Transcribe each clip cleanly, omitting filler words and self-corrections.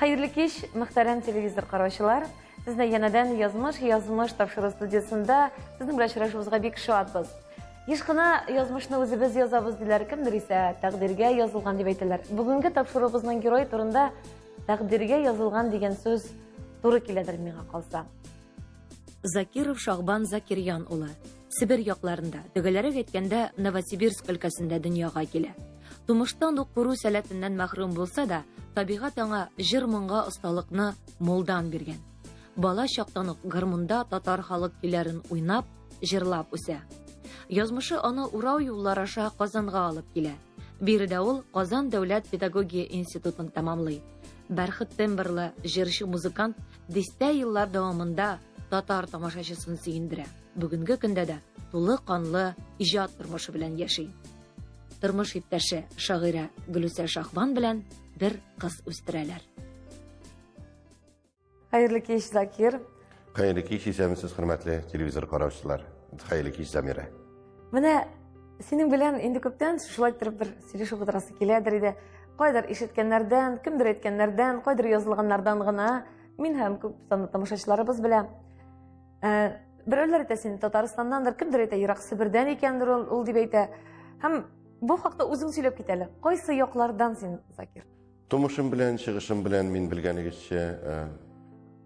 Хәерле кич, мөхтәрәм телевизор караучылар. Сезне янәдән Язмыш, язмыш тапшыру студиясендә сезнең белән очрашуыбызга бик шатбыз. Еш кына язмышны үзебез язабыз диләр, кемдер исә тәкъдиргә язылган дип әйтәләр. Бүгенге тапшыруыбызның герое турында тәкъдиргә язылган дигән сүз туры киләдер миңа калса. Закиров Шахбан Закирьян улы. Себер якларында, төгәлрәк әйткәндә, Новосибирск өлкәсендә дөньяга килә. Тумыштан ук күрү сәләтеннән мәхрүм булса да, табигать аңа җыр-моңга осталыкны мулдан биргән. Бала чактан ук гармунда татар халык көйләрен уйнап, җырлап үсә. Язмышы аны урау юллар аша Казанга алып килә. Биредә ул Казан дәүләт педагогия институтын тәмамлый. Бәрхет тембрлы җырчы-музыкант дистә еллар дәвамында татар тамашачысын сөендерә. Бүгенге көндә дә тулы канлы иҗат тормышы белән яши. Тормыш иптәше шагыйрә Гөлүсә Шахбан белән бер кыз үстерәләр. Хәерле кич, Закир. Хәерле кич, исәнмесез, хөрмәтле телевизор караучылар. Хәерле кич, Замира. Менә синең белән инде күптән шулай торып бер сөйләшеп утырасы киләдер иде. Кайдыр ишеткәннәрдән, кемдер әйткәннәрдән, кайдыр язылганнардан гына мин һәм күп санлы тамашачыларыбыз белә. Ә, берәүләр әйтә син Татарстаннандыр, кемдер әйтә ерак Себердән икәндер ул, ул дип әйтә. Һәм бу хакта үзең сөйләп кит әле. Кайсы яклардан син, Закир? Тумышым белән, чыгышым белән мин белгәнегезчә, э,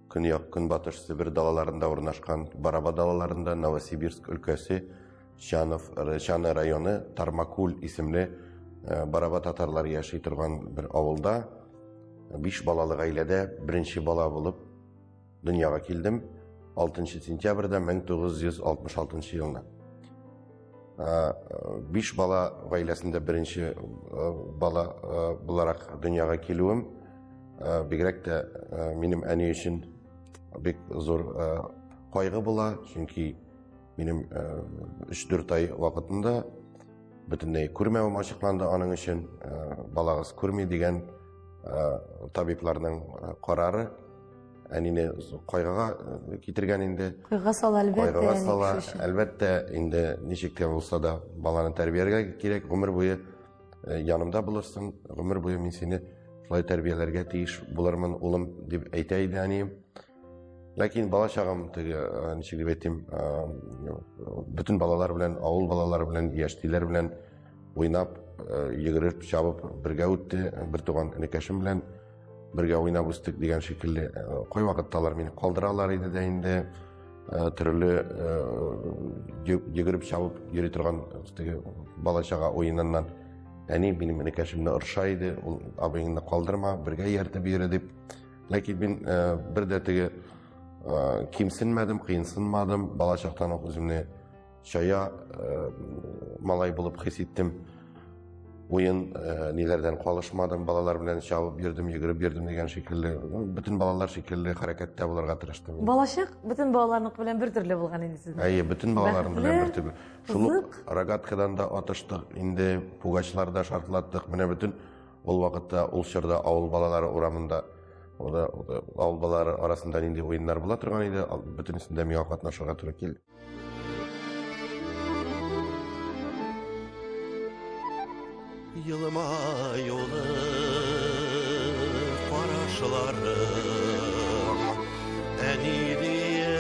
көньяк көнбатыш Себер далаларында урнашкан Бараба далаларында Новосибирск өлкәсе Чанов, Чаны районы Тармакуль исемле э, Бараба татарлары яши торган бер авылда биш балалы гаиләдә беренче бала булып дөньяга килдем 6 сентябрьдә 1966 елны. Биш бала гаиләсендә беренче бала буларак дөньяга килүем бигрәк тә минем әни өчен бик зур кайгы була, чөнки минем 3-4 ай вакытында бөтенләй күрмәвем ачыкланды аның өчен. Балагыз күрми дигән табибларның карары әнине кайгыга э, китергән инде. Кайгыга сала, әлбәттә. Кайгыга сала, әлбәттә, инде ничек тә булса да баланы тәрбияләргә кирәк, гомер буе э, янымда булырсың, гомер буе мин сине шулай тәрбияләргә тиеш булырмын, улым, дип әйтә иде әнием. Ләкин бала чагым теге, э, ничек дип әйтим, бөтен балалар белән, авыл балалары белән, яшьтиләр белән уйнап, йөгереп, чабып бергә үтте, бер туган энекәшем белән. Бергә уйнап үстек дигән шикелле. Э, кайвакытта алар мине калдыралар иде дә инде э, төрле э, йөгереп чабып йөри торган теге бала чага уеныннан. Әни минем энекәшемне орыша иде, ул абыеңны калдырма, бергә ияртеп йөре дип. Ләкин мин бер дә теге кимсенмәдем, кыенсынмадым. Бала чактан ук үземне Чая э, малай булып хис иттем. Уен э, ниләрдән калышмадым, балалар белән чабып йөрдем, йөгереп йөрдем дигән шикелле. Бөтен балалар шикелле хәрәкәттә булырга тырыштым. Балачак бөтен балаларныкы белән бер төрле булган инде сезнең. Әйе, бөтен балаларның белән бер төрле. Шул ук рогаткадан да атыштык, инде пугачлар да шартлаттык. Менә бөтен ул вакытта, ул чорда авыл балалары урамында авыл балалары арасында нинди уеннар була торган иде, бөтенесендә миңа катнашырга туры килде. Елмаюлы карашларың, әни диеп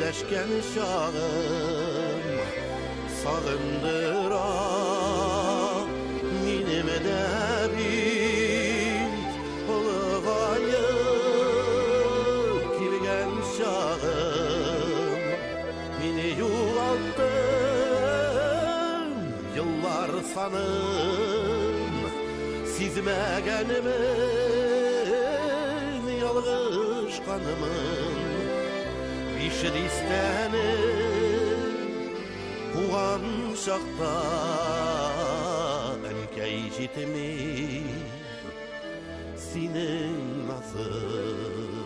дәшкән чагым, сагындыра минем дә бит олыгаеп килгән чагым. Мине югалттым еллар санын, сизмәгәнмен, ялгышканмын. Биш дистәне куган чакта әнкәй җитми синең назың.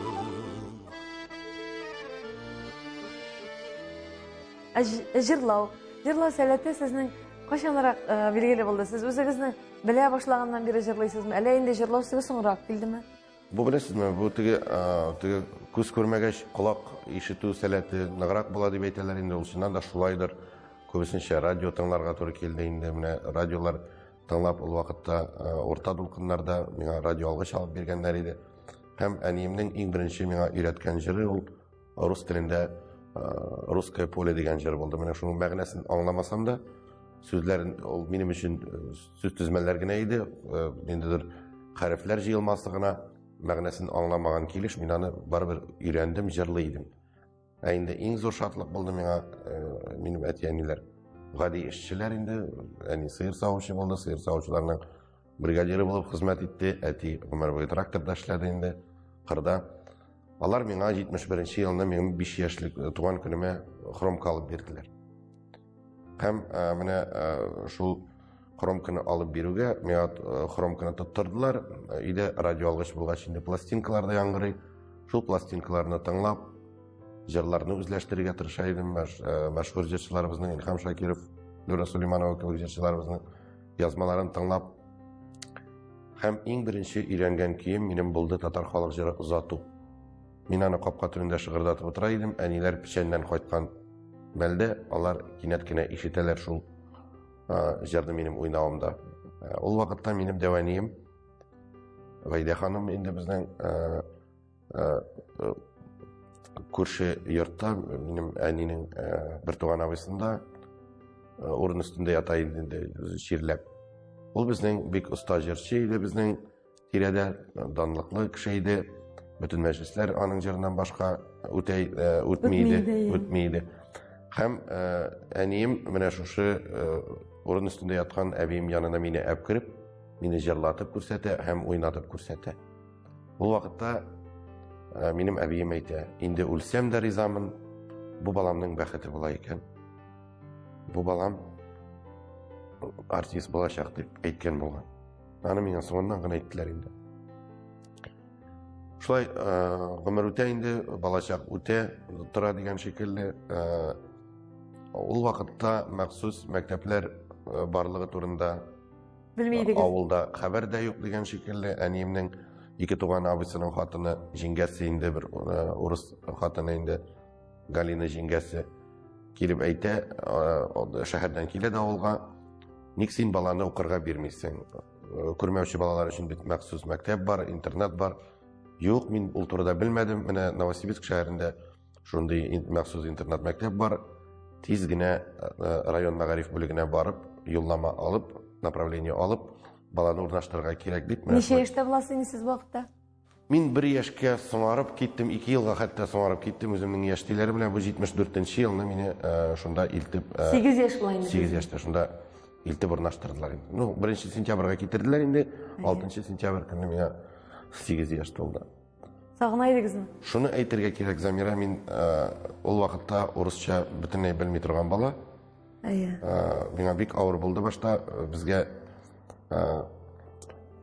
Ә җырлау, җырлау сәләте сезнең кайчанрак э, билгеле булды? Сез үзегезне белә башлаганнан бире җырлыйсызмы? Әллә инде җырлау сезгә соңрак килдеме? Бу беләсезме, бу теге, э, теге күз күрмәгәч, колак ишетү сәләте ныграк була дип әйтәләр инде, ул чыннан да шулайдыр. Күбесенчә радио тыңларга туры килде инде, менә радиолар тыңлап, ул вакытта урта дулкыннарда миңа радиоалгыч алып биргәннәр иде. Һәм әниемнең иң беренче миңа өйрәткән җыры ул рус телендә «Русское поле» дигән җыр булды. Менә шуның мәгънәсен аңламасам да, сүзләрен ул минем өчен сүз төзмәләр генә иде, ниндидер хәрефләр җыелмасы гына, мәгънәсен аңламаган килеш мин аны барыбер өйрәндем, җырлый идем. Ә инде иң зур шатлык булды миңа, минем әти-әниләр гади эшчеләр инде, әни сыер савучы булды, сыер савучыларның бригадиры булып хезмәт итте, әти гомер буе тракторда эшләде инде, кырда. Алар миңа 71 елны минем 5 яшьлек туган көнемә хромка алып бирделәр. Һәм менә шул хромканы алып бирүгә миңа хромканы тоттырдылар. Өйдә радиоалгыч булгач инде пластинкалар да яңгырый. Шул пластинкаларны тыңлап, җырларны үзләштерергә тырыша идем. Мәшһүр җырчыларыбызның Илһам Шакиров, Флюра Сулейманова кебек җырчыларыбызның язмаларын тыңлап. Һәм иң беренче өйрәнгән көем минем булды татар халык җыры Озату. Мин аны капка төбендә шыгырдатып утыра идем. Әниләр печәннән кайткан мәлдә алар кинәт кенә ишетәләр шул җырны минем уйнавымда. Ул вакытта минем дәү әнием Вәйдә ханым инде безнең күрше йортта минем әнинең бер туган абыйсында урын өстендә ята иде инде чирләп. Ул безнең бик оста җырчы иде, безнең тирәдә данлыклы кеше иде. Бөтен мәҗлесләр аның җырыннан башка үтә үтми иде, үтми иде. Һәм әнием менә шушы урын өстендә яткан әбием янына мине әп кереп, мине җырлатып күрсәтә һәм уйнатып күрсәтә. Ул вакытта минем әбием әйтә, инде үлсәм дә ризамын, бу баламның бәхете була икән. Бу балам артист булачак дип әйткән булган. Аны миңа соңыннан гына әйттеләр инде. Шулай гомер үтә инде, балачак үтә, тора дигән шикелле. Ул вакытта махсус мәктәпләр барлыгы турында белми идегез. Авылда хәбәр дә юк дигән шикелле. Әниемнең ике туган абыйсының хатыны, җиңгәсе инде бер урыс хатыны инде, Галина җиңгәсе килеп әйтә, шәһәрдән килә дә авылга, ник син баланы укырга бирмисең? Күрмәүче балалар өчен бит махсус мәктәп бар, интернат бар. Юк, мин ул турыда белмәдем. Менә Новосибирск шәһәрендә шундый махсус интернат мәктәп бар. Тиз генә район мәгариф бүлегенә барып, юллама алып, направление алып, баланы урнаштырырга кирәк дип. Ничә яшьтә буласыз инде сез бу вакытта? Мин бер яшькә соңарып киттем, 2 елга хәтта соңарып киттем үземнең яшьтиләре белән. Бу 74 елны мине шунда илтеп, 8 яшь була инде. 8 яшьтә шунда илтеп урнаштырдылар инде. Ну, 1 сентябрьгә китерделәр инде, 6 сентябрь көнне миңа 8 яшь тулды. Сагына идегезме? Шуны әйтергә кирәк, Замира, мин ул вакытта урысча бөтенләй белми торган бала. Әйе. Миңа бик авыр булды башта. Безгә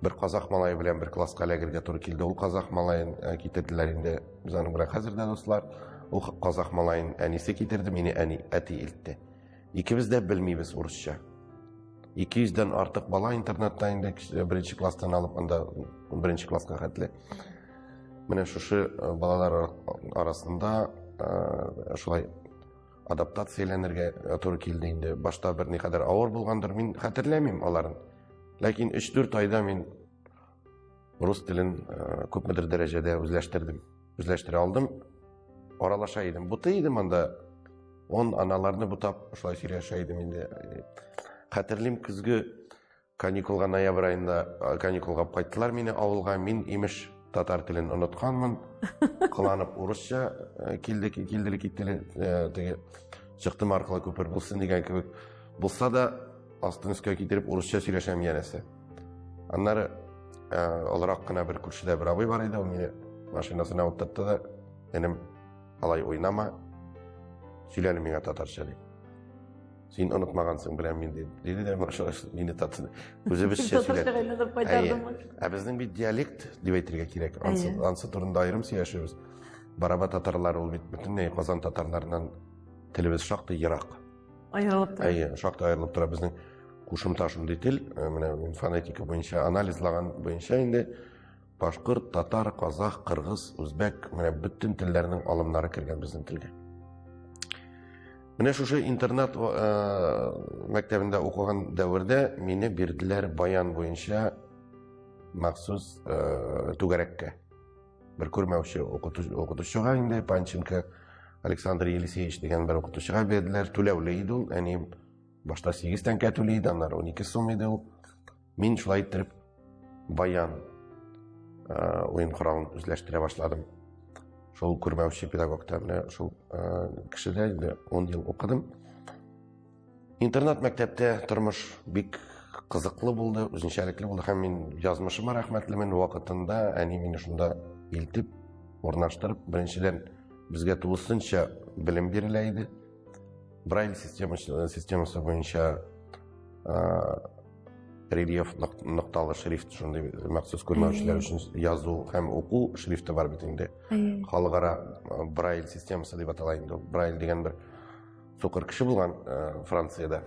бер казах малае белән бер класска эләгергә туры килде. Ул казах малаен китерделәр инде. Без аның белән хәзер дә дуслар. Ул казах малаен әнисе китерде, мине әни, әти илтте. Икебез дә белмибез урысча. 200дән артык бала интернатта инде беренче класстан алып анда беренче класска хәтле. Менә шушы балалар арасында шулай адаптацияләнергә туры килде инде. Башта бер никадәр авыр булгандыр, мин хәтерләмим аларын. Ләкин 3-4 айда мин рус телен күпмедер дәрәҗәдә үзләштердем. Үзләштерә алдым. Аралаша идем. Бутый идем анда. Он аналарны бутап шулай сөйләшә идем инде. Хәтерлим, көзге каникулга ноябрь айында каникулга кайттылар мине авылга. Мин имеш татар телен онытканмын. Кыланып урысча килде, килделе киттеле, теге чыктым аркылы күпер булсын дигән кебек булса да, астын өскә китереп урысча сөйләшәм янәсе. Аннары олырак кына бер күршедә бер абый бар иде, ул мине машинасына утыртты да, энем, алай уйнама, сөйләне миңа татарча дип. Син онытмагансың, беләм мин, диде. Диде дә, мине татты. Үзебезчә сөйләде. Ә безнең бит диалект дип әйтергә кирәк. Ансы турында аерым сөйләшербез. Бараба татарлар ул бит бөтенләй Казан татарларыннан телебез шактый ерак. Аерылып тора. Әйе, шактый аерылып тора. Безнең кушымта шундый тел, менә мин фонетика буенча анализлаган буенча инде башкорт, татар, казах, кыргыз, үзбәк, менә бөтен телләрнең алымнары кергән безнең телгә. Менә шушы интернат мәктәбендә укыган дәвердә мине бирделәр баян буенча махсус түгәрәккә. Бер күрмәүче укытучыга инде Панченко Александр Елисеевич дигән бер укытучыга бирделәр. Түләүле иде ул. Әнием башта 8 тәңкә түли иде, аннары 12 сум иде ул. Мин шулай иттереп баян уен коралын үзләштерә башладым. Шул күрмәүче педагогта менә шул кешедә инде 10 ел укыдым. Интернат мәктәптә тормыш бик кызыклы булды, үзенчәлекле булды һәм мин язмышыма рәхмәтлемен. Вакытында әни мине шунда илтеп, урнаштырып, беренчедән безгә тулысынча белем бирелә иде. Брайль системасы, системасы буенча рельеф нокталы шрифт шундый махсус күрмәүчеләр өчен язу һәм уку шрифты бар бит инде. Халыкара Брайль системасы дип атала инде. Брайль дигән бер сукыр кеше булган Франциядә.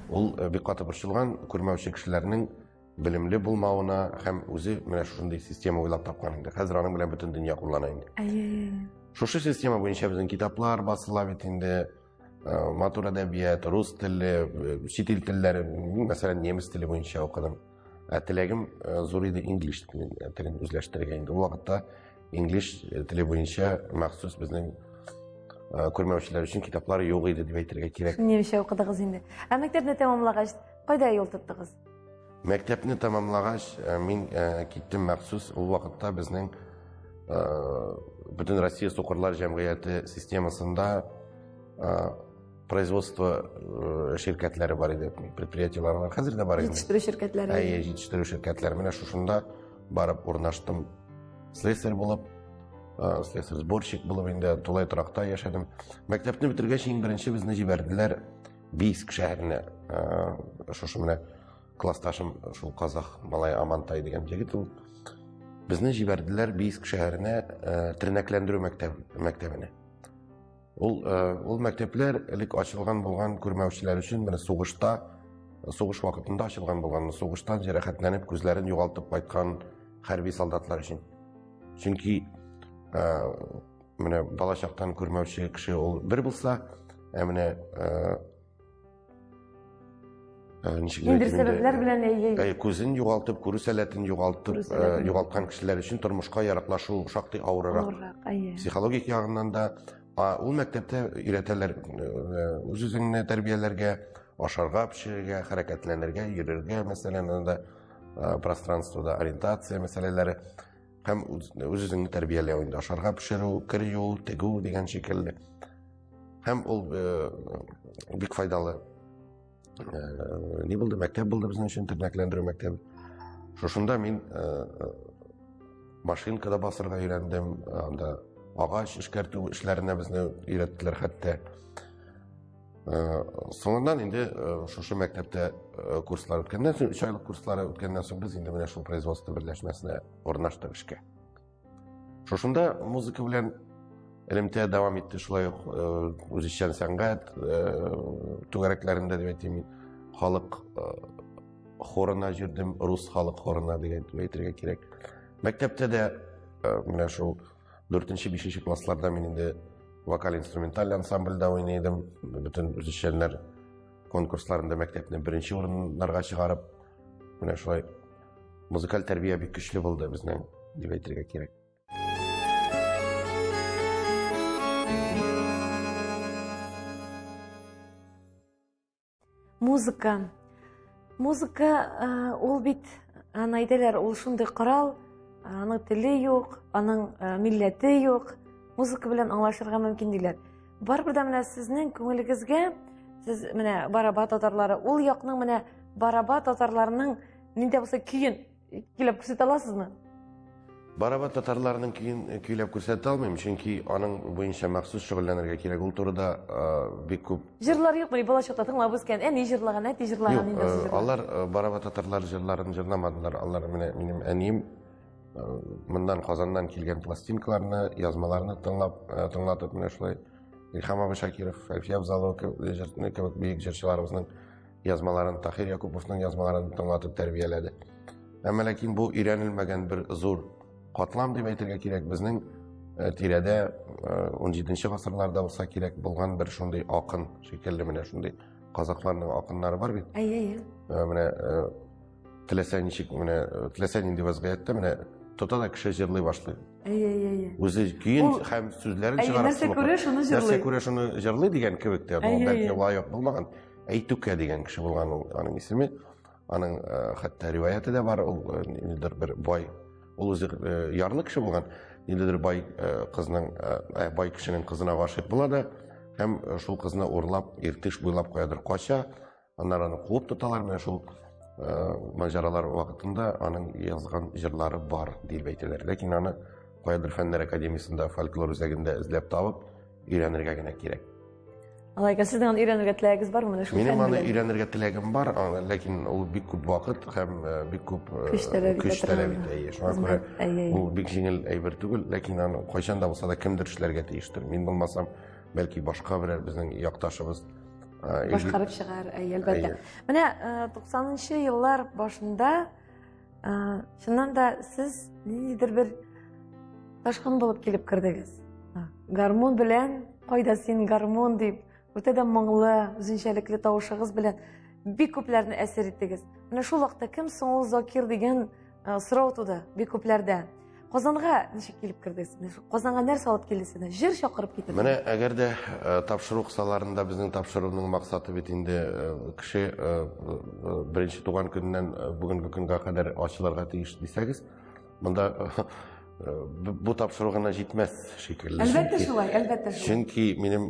Ул бик каты борчылган күрмәүче кешеләрнең белемле булмавына һәм үзе менә шушындый система уйлап тапкан инде. Хәзер аның белән бөтен дөнья куллана инде. Шушы система буенча безнең китаплар басыла бит инде. Матур әдәбият, рус теле, чит ил телләре, мәсәлән, немец теле буенча укыдым. Ә теләгем зур иде инглиз телен үзләштерергә инде. Ул вакытта инглиз теле буенча махсус безнең күрмәүчеләр өчен китаплар юк иде дип әйтергә кирәк. Немецчә укыдыгыз инде. Ә мәктәпне тәмамлагач, кайда юл тоттыгыз? Мәктәпне тәмамлагач, мин киттем махсус. Ул вакытта безнең бөтен Россия сукырлар җәмгыяте системасында производство ширкәтләре бар иде, предприятиеләр бар. Хәзер дә бар инде. Җитештерү ширкәтләре. Әйе, җитештерү ширкәтләре. Менә шушында барып урнаштым. Слесарь булып, слесарь-сборщик булып инде тулай торакта яшәдем. Мәктәпне бетергәч, иң беренче безне җибәрделәр Бийск шәһәренә. Шушы менә классташым шул казах малай Амантай дигән егет ул. Безне җибәрделәр Бийск шәһәренә тернәкләндерү мәктәбенә. Ул ул мәктәпләр элек ачылган булган күрмәүчеләр өчен менә сугышта, сугыш вакытында ачылган булган, сугыштан җәрәхәтләнеп күзләрен югалтып кайткан хәрби солдатлар өчен. Чөнки менә балачактан күрмәүче кеше ул бер булса, ә менә ничек Ниндидер сәбәпләр белән әйе. Күзен югалтып, күрү сәләтен югалтып, югалткан кешеләр өчен тормышка яраклашу шактый авыррак. Авыррак, әйе. Психологик ягыннан да, ул мәктәптә өйрәтәләр үз-үзеңне тәрбияләргә, ашарга пешерергә, хәрәкәтләнергә, йөрергә, мәсәлән, анда пространствода ориентация мәсьәләләре һәм үз-үзеңне тәрбияләү инде, ашарга пешерү, кер юу, тегү дигән шикелле. Һәм ул бик файдалы ни булды, мәктәп булды безнең өчен, тернәкләндерү мәктәбе. Шушында мин машинкада басырга өйрәндем, анда агач эшкәртү эшләренә безне өйрәттеләр хәтта. Соңыннан инде шушы мәктәптә курслар үткәннән соң, 3 айлык курслары үткәннән соң без инде менә шул производство берләшмәсенә урнаштык эшкә. Шушында музыка белән элемтә дәвам итте, шулай ук үзешчән сәнгать түгәрәкләрендә дип әйтим, халык хорына йөрдем, рус халык хорына дигән дип әйтергә кирәк. Мәктәптә дә менә шул 4-5 классларда мин инде вокаль-инструменталь ансамбльдә уйный идем. Бөтен үзешчәннәр конкурсларында мәктәпне беренче урыннарга чыгарып, менә шулай музыкаль тәрбия бик көчле булды безнең, дип әйтергә кирәк. Музыка. Музыка, ул бит, аны әйтәләр, ул шундый корал, аның теле юк, аның милләте юк. Музыка белән аңлашырга мөмкин диләр. Барыбер дә менә сезнең күңелегезгә, сез менә Бараба татарлары, ул якның менә Бараба татарларының нинди булса көен көйләп күрсәтә аласызмы? Бараба татарларының көен көйләп күрсәтә алмыйм, чөнки аның буенча махсус шөгыльләнергә кирәк. Ул турыда бик күп җырлар юк, менә бала чакта тыңлап үскән, әни җырлаган, әти җырлаган инде җырлар. Юк, алар Бараба татарлар җырларын җырламадылар. Алар менә минем әнием моннан Казаннан килгән пластинкаларны, язмаларны тыңлап, тыңлатып менә шулай Илһам абый Шакиров, Әлфия Абзалова кебек бөек җырчыларыбызның язмаларын, Таһир Якуповның язмаларын тыңлатып тәрбияләде. Әмма ләкин бу өйрәнелмәгән бер зур катлам дип әйтергә кирәк. Безнең тирәдә 17 гасырларда булса кирәк булган бер шундый акын шикелле, менә шундый казахларның акыннары бар бит. Әйе, әйе. Менә теләсә ничек, менә теләсә нинди вазгыятьтә менә тота да кеше җырлый башлый. Әйе, әйе, әйе. Үзе көен һәм сүзләрен чыгарып. Нәрсә күрә, шуны җырлый. Нәрсә күрә, шуны җырлый дигән кебек тә, бәлки лаек булмаган. Әйтүкә дигән кеше булган ул, аның исеме. Аның хәтта риваяте дә бар, ул ниндидер бер бай, ул үзе ярлы кеше булган, ниндидер бай кызның, бай кешенең кызына гашыйк була да һәм шул кызны урлап, Иртыш буйлап каядыр кача. Аннары аны куып тоталар, менә шул маҗаралар вакытында аның язган җырлары бар дип әйтәләр. Ләкин аны каядыр Фәннәр академиясендә, фольклор үзәгендә эзләп табып, өйрәнергә генә кирәк. Алай икән, сезнең аны өйрәнергә теләгегез бармы? Менә шул Минем аны өйрәнергә теләгем бар, ләкин ул бик күп вакыт һәм бик күп көч таләп итә. Шуңа күрә ул бик җиңел әйбер түгел, ләкин аны кайчан да булса да кемдер эшләргә тиештер. Мин булмасам, бәлки башка берәр безнең якташыбыз башкарып чыгар, әйе, әлбәттә. Менә 90 еллар башында чыннан да сез ниндидер бер ташкын булып килеп кердегез. Гармун белән, кайда син гармун дип, үтә дә моңлы, үзенчәлекле тавышыгыз белән бик күпләрне әсир иттегез. Менә шул вакытта кем соң ул Закир дигән сорау туды бик күпләрдә. Казанга ничек килеп кердегез? Казанга нәрсә алып килде сезне? Җыр чакырып китерде. Менә әгәр дә тапшыру кысаларында безнең тапшыруның максаты бит инде кеше беренче туган көненнән бүгенге көнгә кадәр ачылырга тиеш дисәгез, монда бу тапшыру гына җитмәс шикелле. Әлбәттә шулай, әлбәттә шулай. Чөнки минем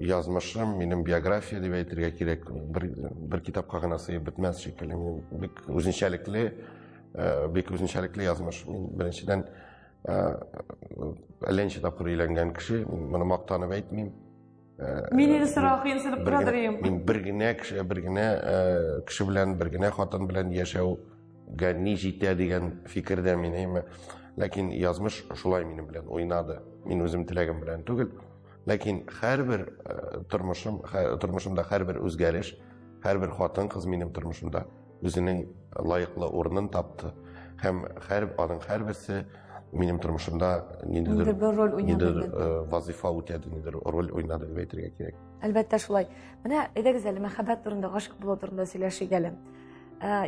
язмышым, минем биография дип әйтергә кирәк, бер китапка гына сыеп бетмәс шикелле. Минем бик үзенчәлекле бик үзенчәлекле язмыш. Мин беренчедән әллә ничә тапкыр өйләнгән кеше, мин моны мактанып әйтмим. Мин инде сорау кыенсынып тора торыйм. Мин бер генә кеше, бер генә кеше белән, бер генә хатын белән яшәүгә ни җитә дигән фикердә мин, әйме. Ләкин язмыш шулай минем белән уйнады. Мин үзем теләгем белән түгел. Ләкин һәрбер тормышым, тормышымда һәрбер үзгәреш, һәрбер хатын-кыз минем тормышымда үзенең лаеклы урынын тапты. Һәм һәр аның һәрберсе минем тормышымда ниндидер бер роль уйнады, ниндидер вазифа үтәде, ниндидер роль уйнады дип әйтергә кирәк. Әлбәттә шулай. Менә әйдәгез әле мәхәббәт турында, гашык булу турында сөйләшик әле.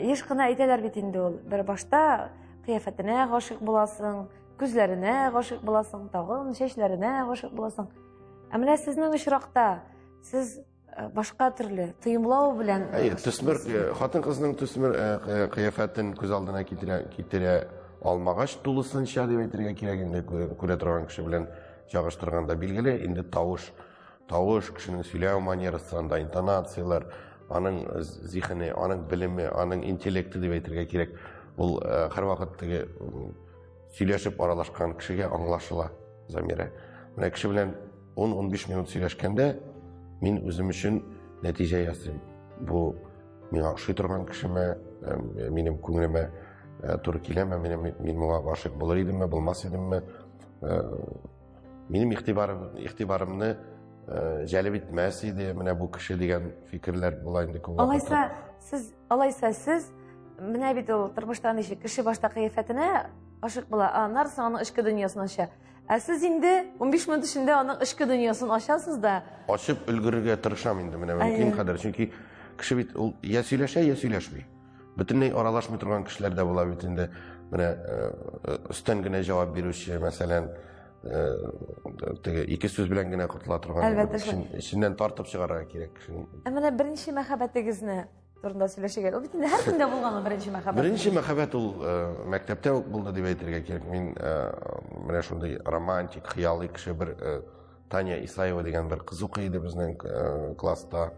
Еш кына әйтәләр бит инде ул, бер башта кыяфәтенә гашык буласың, күзләренә гашык буласың, тагын чәчләренә гашык буласың. Ә менә сезнең очракта сез башка төрле тоемлау белән. Әйе, төсмер, хатын-кызның төсмер кыяфәтен күз алдына китерә алмагач тулысынча дип әйтергә кирәк инде, күрә торган кеше белән чагыштырганда билгеле, инде тавыш, тавыш, кешенең сөйләү манерасы, анда интонацияләр, аның зиһене, аның белеме, аның интеллекты дип әйтергә кирәк. Ул һәрвакыт теге сөйләшеп аралашкан кешегә аңлашыла, Замира. Менә кеше белән 10-15 минут сөйләшкәндә мин үзем өчен нәтиҗә ясыйм. Бу миңа ошый торган кешеме, минем күңелемә туры киләме, мин моңа гашыйк булыр идемме, булмас идемме? Минем игътибарымны җәлеп итмәс иде менә бу кеше дигән фикерләр була инде күп вакытта. Алайса сез менә бит ул тормышта ничек кеше башта кыяфәтенә гашыйк була, ә аннары соң аның эчке дөньясын ача. Ә сез инде 15 минут эчендә аның эчке дөньясын ачасыз да. Ачып өлгерергә тырышам инде менә мөмкин кадәр. Чөнки кеше бит ул я сөйләшә, я сөйләшми. Бөтенләй аралашмый торган кешеләр дә була бит инде. Менә өстән генә җавап бирүче, мәсәлән, теге ике сүз белән генә котыла торган. Әлбәттә. Эченнән тартып чыгарырга кирәк кешенең. Ә менә беренче мәхәббәтегезне турында сөйләшик әле. Ул бит инде һәркемдә булган ул беренче мәхәббәт. Беренче мәхәббәт ул мәктәптә үк булды дип әйтергә кирәк. Мин менә шундый романтик, хыялый кеше, бер Таня Исаева дигән бер кыз укый иде безнең класста.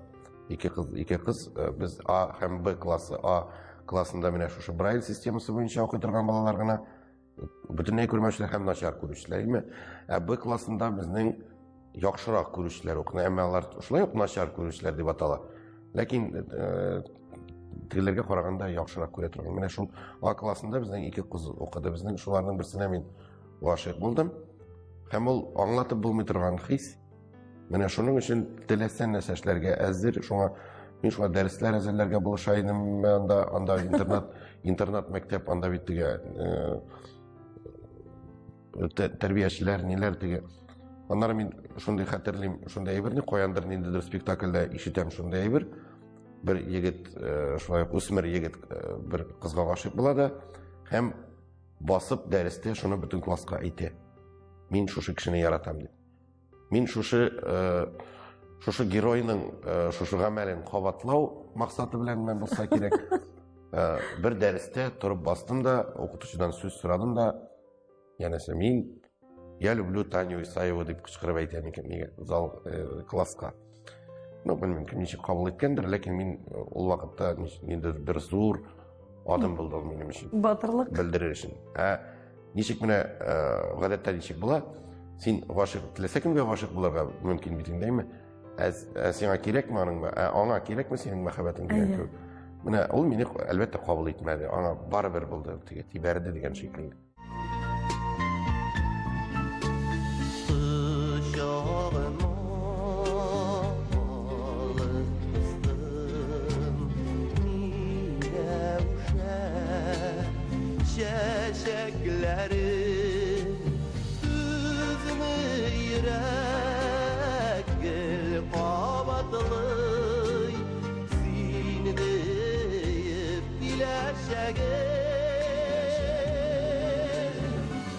Ике кыз, ике кыз. Без А һәм Б классы. А классында менә шушы Брайль системасы буенча укый торган балалар гына. Бөтенләй күрмәүчеләр һәм начар күрүчеләр, әйме? Ә Б классында безнең яхшырак күрүчеләр укый, әмма алар шулай ук начар күрүчеләр дип атала. Ләкин тегеләргә караганда яхшырак күрә торган. Менә шул А классында безнең ике кыз укыды. Безнең шуларның берсенә мин гашыйк булдым. Һәм ул аңлатып булмый торган хис. Менә шуның өчен теләсә нәрсә эшләргә әзер. Шуңа мин шуңа дәресләр әзерләргә булыша идем. Анда интернат, интернат мәктәп, анда бит теге Тәрбиячеләр, ниләр теге. Аннары мин шундый хәтерлим, шундый әйберне каяндыр ниндидер спектакльдә ишетәм шундый әйбер. Бер егет, шулай ук үсмер егет бер кызга гашыйк була да һәм басып дәрестә шуны бөтен класска әйтә. Мин шушы кешене яратам дип. Мин шушы шушы геройның шушы гамәлен кабатлау максаты белән мен булса кирәк. Бер дәрестә торып бастым да, укытучыдан сүз сорадым да, янәсе мин я люблю Таню Исаеву дип кычкырып әйтәм икән нигә зал класска. Ну, белмим, кем ничек кабул иткәндер, ләкин мин ул вакытта ниндидер бер зур адым булды ул минем өчен. Батырлык. Белдерер өчен. Ә ничек менә гадәттә ничек була? Син гашыйк, теләсә кемгә гашыйк булырга мөмкин бит инде, әйме? Ә сиңа кирәкме аның, ә аңа кирәкме синең мәхәббәтең дигән кебек. Менә ул мине әлбәттә кабул итмәде. Аңа барыбер булды, теге тибәрде дигән шикелле. Чәчәкләре түзми йөрәк гел кабатлый сине диеп киләчәгем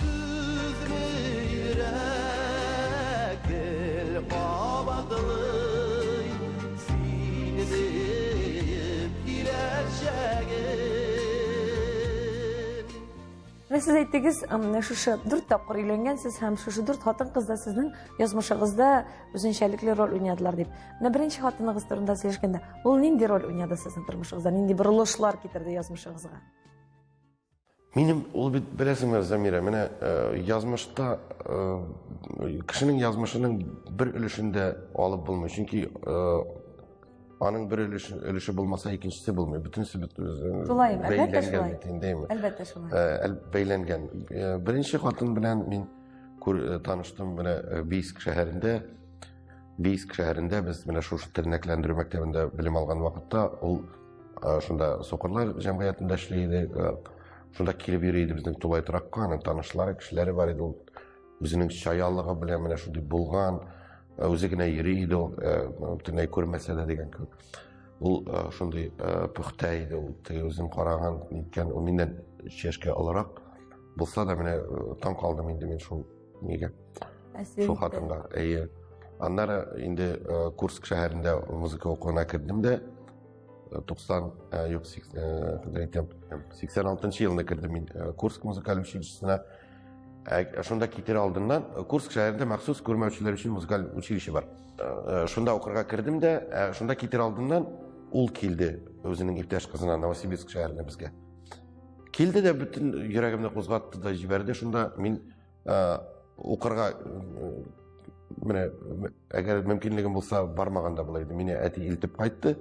түзми йөрәк гел кабатлый сине диеп киләчәгем. Менә сез әйттегез, шушы 4 тапкыр өйләнгәнсез һәм шушы 4 хатын-кыз да сезнең язмышыгызда үзенчәлекле роль уйнадылар дип. Менә беренче хатыныгыз турында сөйләшкәндә, ул нинди роль уйнады сезнең тормышыгызда, нинди борылышлар китерде язмышыгызга? Минем ул бит, беләсеңме, Замира, менә язмышта кешенең язмышының бер өлешен дә алып булмый, чөнки аның бер өлеше булмаса, икенчесе булмый. Бөтенесе бит Шулай, әлбәттә шулай. Әлбәттә шулай. Бәйләнгән. Беренче хатын белән мин таныштым менә Бийск шәһәрендә. Бийск шәһәрендә без менә шушы тернәкләндерү мәктәбендә белем алган вакытта ул шунда сукырлар җәмгыятендә эшли иде. Шунда килеп йөри иде безнең тулай торакка, аның танышлары, кешеләре бар иде. Ул үзенең чаялыгы белән менә шундый булган, үзе генә йөри иде ул, бөтенләй күрмәсә дә дигән кебек. Ул шундый пөхтә иде, ул теге үзен караган, ниткән, ул миннән чәшкә олырак булса да, менә таң калдым инде мин шул нигә, шул хатынга. Әйе. Аннары инде Курск шәһәрендә музыка укуына кердем дә, 90, юк, әйтәм, 86 елны кердем мин Курск музыкаль училищесына. Шунда китер алдыннан Курск шәһәрендә махсус күрмәүчеләр өчен музыкаль училище бар. Шунда укырга кердем дә, шунда китер алдыннан ул килде үзенең иптәш кызына Новосибирск шәһәренә безгә. Килде дә бөтен йөрәгемне кузгатты да җибәрде. Шунда мин укырга менә әгәр мөмкинлегем булса бармаган да була иде. Мине әти илтеп кайтты.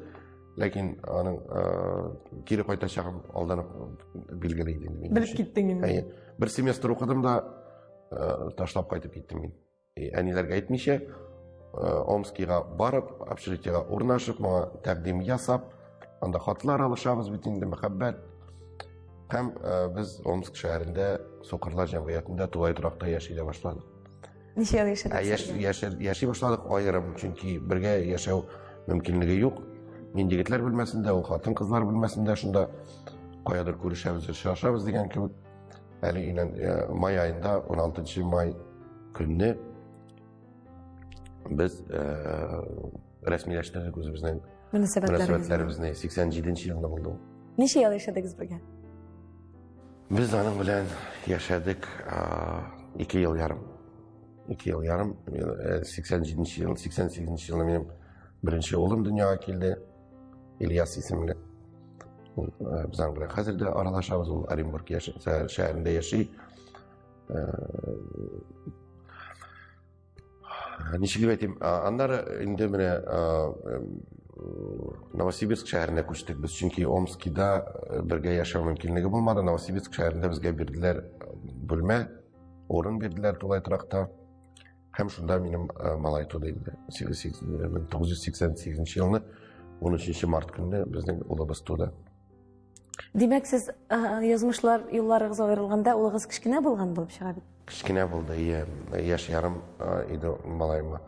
Ләкин аның кире кайтачагым алдан ук билгеле иде инде. Белеп киттең инде. Әйе. Бер семестр укыдым да ташлап кайтып киттем мин. Әниләргә әйтмичә, Омскига барып, общежитиега урнашып, моңа тәкъдим ясап, анда хатлар алышабыз бит инде, мәхәббәт. Һәм без Омск шәһәрендә сукырлар җәмгыятендә тулай торакта яши дә башладык. Ничә ел яшәдегез? Яши башладык аерым, чөнки бергә яшәү мөмкинлеге юк. Мин егетләр бүлмәсендә, ул хатын-кызлар бүлмәсендә, шунда каядыр күрешәбез, очрашабыз дигән кебек. Әле инән май аенда, 16 май көнне без рәсмиләштердек үзебезнең мөнәсәбәтләребезне. 87 елда булды ул. Ничә ел яшәдегез бергә? Без аның белән яшәдек 2 ел ярым. 2 ел ярым. 87 ел, 88 елны минем беренче улым дөньяга килде. Ильяс исемле. Ул без аның белән хәзер дә аралашабыз. Ул Оренбург шәһәрендә яши. Ничек дип әйтим, аннары инде менә Новосибирск шәһәренә күчтек без, чөнки Омскида бергә яшәү мөмкинлеге булмады. Новосибирск шәһәрендә безгә бирделәр бүлмә, урын бирделәр тулай торакта. Һәм шунда минем малай туды инде. 1988 елны 13 март көнне безнең улыбыз туды. Димәк, сез язмышлар юлларыгыз аерылганда улыгыз кечкенә булган булып чыга бит? Кечкенә булды, ие, яшь ярым иде малаема.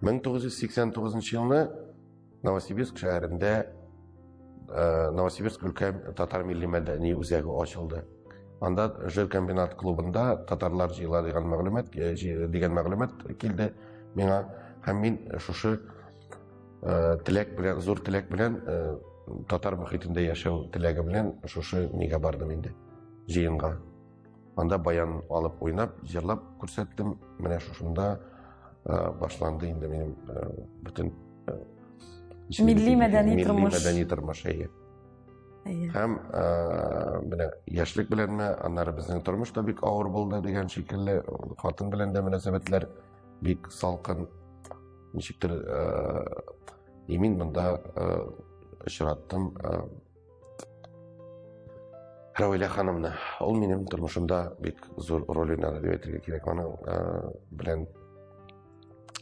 1989 елны Новосибирск шәһәрендә Новосибирск өлкә татар милли мәдәни үзәге ачылды. Анда Жиркомбинат клубында татарлар җыела дигән мәгълүмат дигән мәгълүмат килде миңа һәм мин шушы теләк белән, зур теләк белән татар мөхитендә яшәү теләге белән шушы нигә бардым инде җыенга. Анда баян алып уйнап, җырлап күрсәттем. Менә шушында башланды инде минем бөтен милли мәдәни тормыш. Милли мәдәни тормыш, әйе. Һәм менә яшьлек беләнме, аннары безнең тормыш та бик авыр булды дигән шикелле, хатын белән дә мөнәсәбәтләр бик салкын. Ничектер и мин монда очраттым Равилә ханымны. Ул минем тормышымда бик зур роль уйнады дип әйтергә кирәк. Аның белән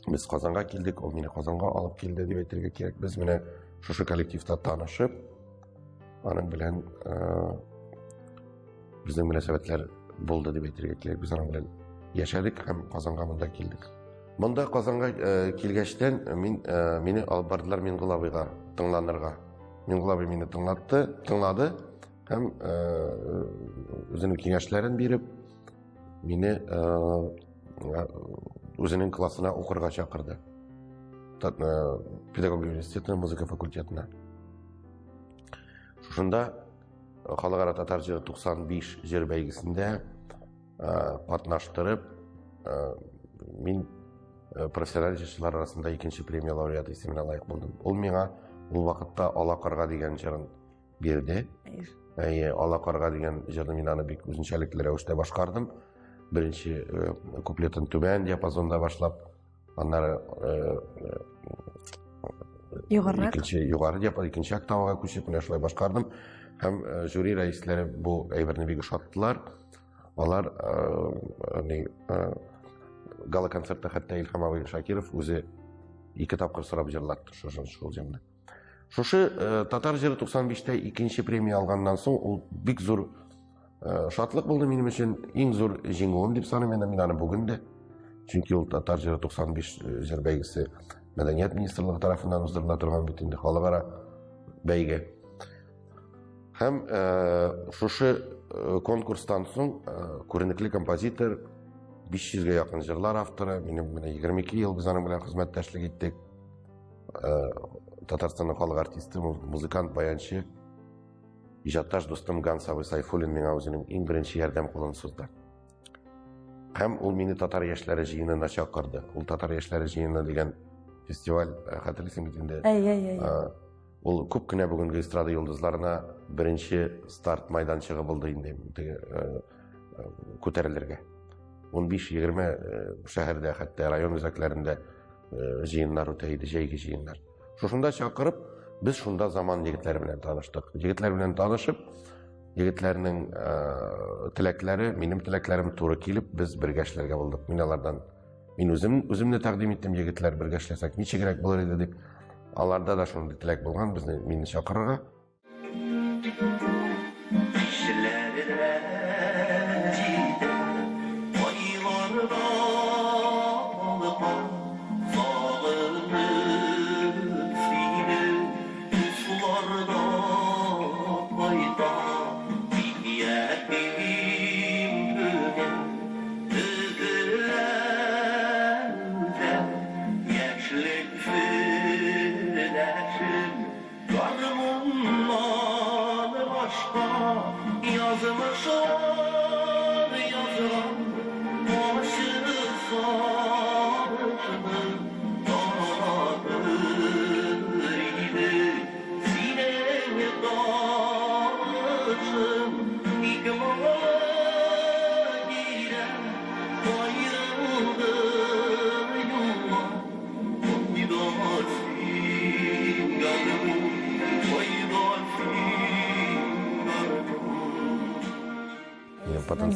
без Казанга килдек, ул мине Казанга алып килде дип әйтергә кирәк. Без менә шушы коллективта танышып, аның белән безнең мөнәсәбәтләр булды дип әйтергә кирәк. Без аның белән яшәдек һәм Казанга монда килдек. Монда Казанга килгәчтән мин мине алып бардылар Мингол абыйга тыңланырга. Мингол абый мине тыңлатты, тыңлады һәм үзенең киңәшләрен биреп, мине үзенең классына укырга чакырды. Педагогия университетына, музыка факультетына. Шушында Халыкара татар җыры 95 җыр бәйгесендә катнаштырып, мин профессиональ җырчылар арасында икенче премия лауреаты исеменә лаек булдым. Ул миңа ул вакытта Ала карга дигән җырын бирде. Әйе, Ала карга дигән җырны мин аны бик үзенчәлекле рәвештә башкардым. Беренче куплетын түбән диапазонда башлап, аннары югарырак, икенче югары диапазон, икенче октавага күчеп, менә шулай башкардым. Һәм жюри рәисләре бу әйберне бик ошаттылар. Алар гала-концертта хәтта Илһам абый Шакиров үзе ике тапкыр сорап җырлатты шушы шул җырны. Шушы татар җыры 95-тә икенче премия алганнан соң ул бик зур шатлык булды минем өчен, иң зур җиңүем дип саныйм мин аны бүген дә. Чөнки ул татар җыры 95 җыр бәйгесе Мәдәният министрлыгы тарафыннан уздырыла торган бит инде халыкара бәйге. Һәм шушы конкурстан соң күренекле композитор, 500-гә якын җырлар авторы, минем менә 22 ел без аның белән хезмәттәшлек иттек. Татарстанның халык артисты, музыкант, баянчы, иҗатташ дустым Ганс абый Сайфуллин миңа үзенең иң беренче ярдәм кулын сузды. Һәм ул мине татар яшьләре җыенына чакырды. Ул татар яшьләре җыены дигән фестиваль, хәтерлисең бит инде. Әй, әй, әй. Ул күп кенә бүгенге эстрада йолдызларына беренче старт майданчыгы булды инде теге күтәрелергә. 15-20 шәһәрдә, хәтта район үзәкләрендә җыеннар үтә иде, җәйге җыеннар. Шушында чакырып, без шунда заман егетләре белән таныштык. Егетләр белән танышып, егетләрнең теләкләре, минем теләкләрем туры килеп, без бергә эшләргә булдык. Мин алардан Мин үзем үземне тәкъдим иттем, егетләр бергә эшләсәк ничегрәк булыр иде дип. Аларда да шундый теләк булган, безне мине чакырырга.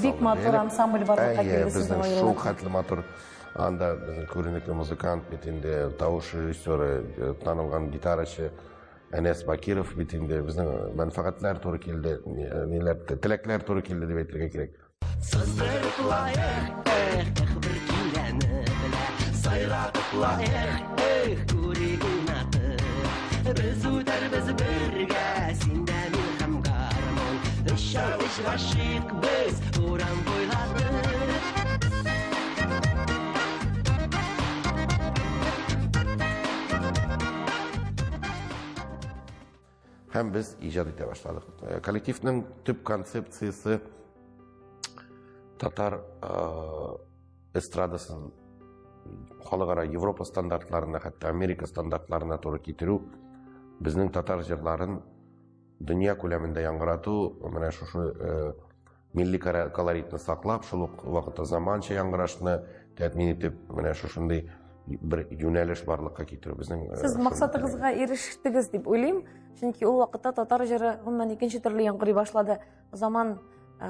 Бик матур ансамбль барлыкка килде. Безнең шул хәтле матур анда безнең күренекле музыкант бит инде, тавыш режиссеры, танылган гитарачы. Әнәс Бакиров бит инде безнең мәнфәгатьләр туры килде, ниләр, теләкләр туры килде дип әйтергә кирәк. Сыздырып-ла эх, эх, эх, бер киләне белә. Сайратып-ла эх, эх, күрик уйнатып. Без үтәрбез бергә, син дә мин һәм гармун. Өчәү өч гашыйк без урам буйлатып. Һәм без иҗат итә башладык. Коллективның төп концепциясе татар эстрадасын халыкара Европа стандартларына, хәтта Америка стандартларына туры китерү, безнең татар җырларын дөнья күләмендә яңгырату, менә шушы милли колоритны саклап, шул ук вакытта заманча яңгырашны тәэмин итеп, менә шушындый бер юнәлеш барлыкка китерү безнең. Сез максатыгызга ирештегез дип уйлыйм, чөнки ул вакытта татар җыры гомумән икенче төрле яңгырый башлады. Заман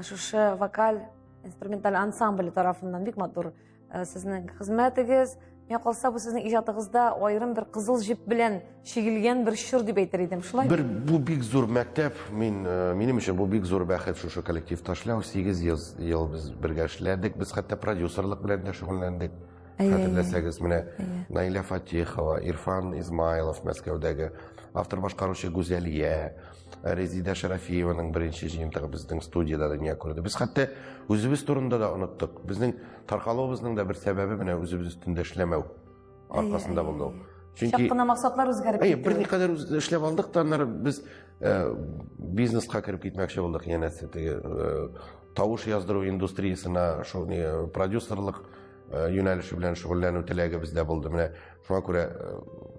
шушы вокаль инструменталь ансамбле тарафыннан бик матур сезнең хезмәтегез. Миңа калса, бу сезнең иҗатыгызда аерым бер кызыл җеп белән чигелгән бер чор дип әйтер идем. Шулай? Бер бу бик зур мәктәп. Мин минем өчен бу бик зур бәхет шушы коллективта эшләү. 8 ел без бергә эшләдек. Без хәтта продюсерлык белән дә шөгыльләндек. Хәтерләсәгез, менә Наилә Фатихова, Ирфан Измайлов Мәскәүдәге, автор башкаручы Гүзәлия, Резида Шарафиеваның беренче җыентыгы безнең студиядә дөнья күрде. Без хәтта үзебез турында да оныттык. Безнең таркалуыбызның да бер сәбәбе менә үзебез өстендә эшләмәү аркасында булды ул. Чөнки чак кына максатлар үзгәреп китте. Берникадәр эшләп алдык та, аннары без бизнеска кереп китмәкче булдык, янәсе теге тавыш яздыру индустриясенә, шул продюсерлык юнәлеше белән шөгыльләнү теләге бездә булды. Менә шуңа күрә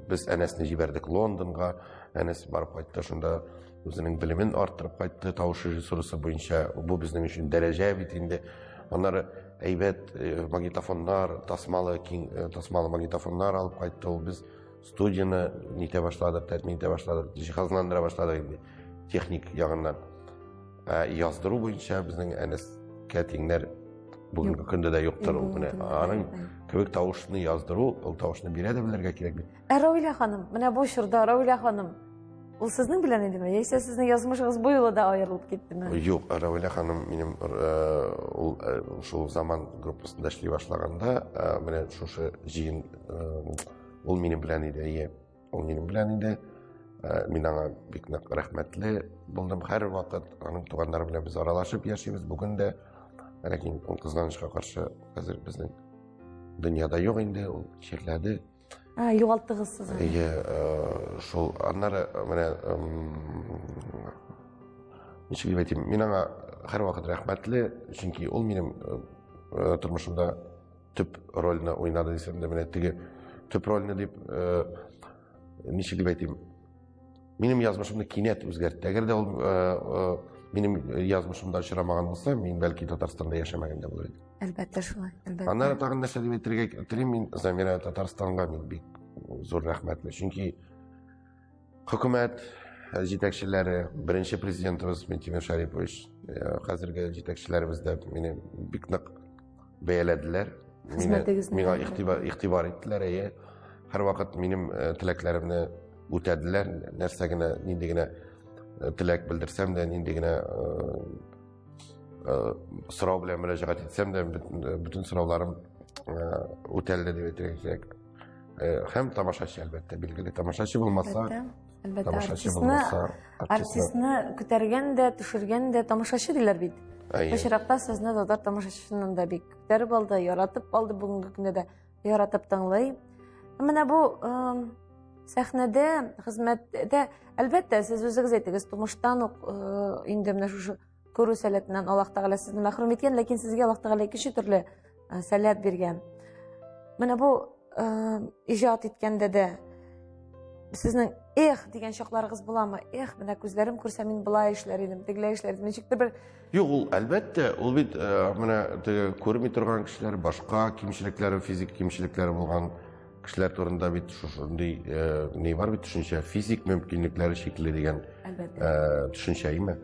без Әнәсне җибәрдек Лондонга. Әнәс барып кайтты, шунда үзенең белемен арттырып кайтты тавыш режиссурасы буенча. Бу безнең өчен дәрәҗә бит инде. Аннары әйбәт магнитофоннар, тасмалы, киң тасмалы магнитофоннар алып кайтты ул. Без студияне нитә башладык, тәэмин итә башладык, җиһазландыра башладык инде техник ягыннан. Ә яздыру буенча безнең Әнәскә тиңнәр бүгенге көндә дә юктыр ул. Менә аның кебек тавышны яздыру, ул тавышны бирә дә белергә кирәк бит. Ә Равилә ханым, менә бу чорда Равилә ханым ул сезнең белән идеме, яисә сезнең язмышыгыз бу юлы да аерылып киттеме? Юк, Равилә ханым минем ул шул заман группасында эшли башлаганда, менә шушы җыен ул минем белән иде, әйе. Ул минем белән иде. Мин аңа бик нык рәхмәтле булдым. Һәрвакыт аның туганнары белән без аралашып яшибез бүген дә. Ләкин ул кызганычка каршы хәзер безнең дөньяда юк инде, ул чирләде. Югалттыгыз сез аны. Әйе, шул аннары менә ничек дип әйтим, мин аңа һәрвакыт рәхмәтле, чөнки ул минем тормышымда төп рольне уйнады дисәм дә, менә теге төп рольне дип ничек дип әйтим, минем язмышымны кинәт үзгәртте. Әгәр дә ул минем язмышымда очрамаган булса, мин бәлки Татарстанда яшәмәгән дә булыр идем. Әлбәттә шулай, әлбәттә. Аннары тагын нәрсә дип әйтергә телим мин, Замира, Татарстанга мин бик зур рәхмәтле. Чөнки хөкүмәт җитәкчеләре, беренче президентыбыз Минтимер Шарипович, хәзерге җитәкчеләребез дә мине бик нык бәяләделәр. Миңа игътибар иттеләр, әйе. Һәрвакыт минем теләкләремне үтәделәр. Нәрсә генә, нинди генә теләк белдерсәм дә, нинди генә сорау белән мөрәҗәгать итсәм дә, бөтен сорауларым үтәлде дип әйтергә кирәк. Һәм тамашачы, әлбәттә, билгеле, тамашачы булмаса, әлбәттә, тамашачы булмаса, артистны күтәргән дә, төшергән дә тамашачы диләр бит. Бу очракта сезне татар тамашачысыннан да бик күтәреп алды, яратып алды, бүгенге көндә дә яратып тыңлый. Менә бу сәхнәдә, хезмәттә, әлбәттә, сез үзегез әйтегез, тумыштан ук инде менә шушы күрү сәләтеннән Аллаһ Тәгалә сезне мәхрүм иткән, ләкин сезгә Аллаһ Тәгалә икенче төрле сәләт биргән. Менә бу иҗат иткәндә дә сезнең эх дигән чакларыгыз буламы? Эх, менә күзләрем күрсә, мин болай эшләр идем, тегеләй эшләр идем. Ничектер бер Юк, ул әлбәттә, ул бит менә теге күрми торган кешеләр, башка кимчелекләре, физик кимчелекләре булган кешеләр турында бит шушындый ни бар бит төшенчә, физик мөмкинлекләре чикле дигән төшенчә, име?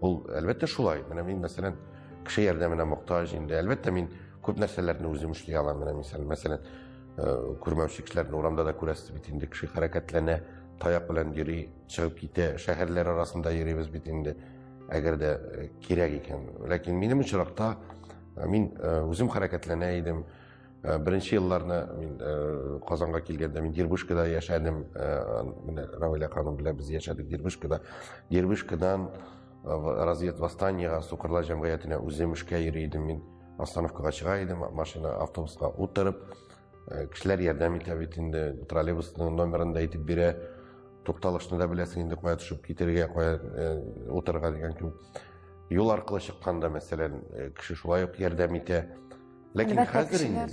Ул әлбәттә шулай. Менә мин, мәсәлән, кеше ярдәменә мохтаҗ инде. Әлбәттә, мин күп нәрсәләрне үзем эшли алам. Менә мисал, мәсәлән, күрмәүче кешеләрне урамда да күрәсез бит инде, кеше хәрәкәтләнә. таяк белән йөри, чыгып китә, шәһәрләр арасында йөрибез бит инде, әгәр дә кирәк икән. Ләкин минем очракта мин үзем хәрәкәтләнә идем. Беренче елларны мин Казанга килгәндә мин Дербышкада яшәдем. Менә Равилә ханым белән без яшәдек Дербышкада. Дербышкадан разведвосстаниега, сукырлар җәмгыятенә үзем эшкә йөри идем мин. Остановкага чыга идем, машина, автобуска утырып, кешеләр ярдәм итә бит инде, троллейбусның номерын да әйтеп бирә, тукталышны да беләсең инде, кая төшеп китергә, кая утырырга дигән кебек. Юл аркылы чыкканда, мәсәлән, кеше шулай ук ярдәм итә. Ләкин хәзер инде,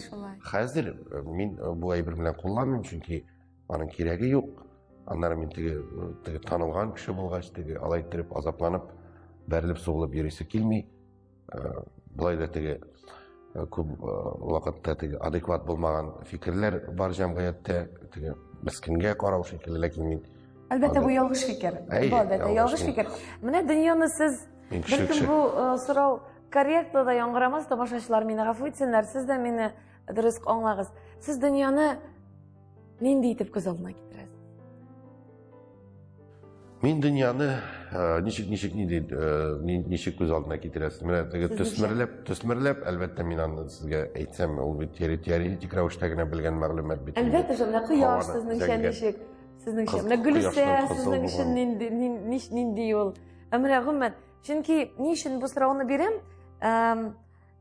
хәзер мин бу әйбер белән кулланмыйм, чөнки аның кирәге юк. Аннары мин теге, теге танылган кеше булгач, теге алай иттереп азапланып, бәрелеп сугылып йөрисе килми. Болай да теге күп вакытта теге адекват булмаган фикерләр бар җәмгыятьтә, теге мескенгә карау шикелле, ләкин мин Әлбәттә, бу ялгыш фикер. Бу әлбәттә ялгыш фикер. Менә дөньяны сез бәлкем бу сорау корректно да яңгырамас, тамашачылар мине гафу итсеннәр, сез дә мине дөрес аңлагыз. Сез дөньяны нинди итеп күз алдына китерәсез? Мин дөньяны ничек ничек нинди ничек күз алдына китерәсез? Менә теге төсмерләп, төсмерләп, әлбәттә, мин аны сезгә әйтсәм, ул бит теоретик рәвештә генә белгән мәгълүмат бит. Әлбәттә, менә кояш сезнеңчә ничек? Сезнеңчә, менә Гөлүсә сезнең өчен нинди нинди ул? Ә менә гомумән, чөнки ни өчен бу сорауны бирәм?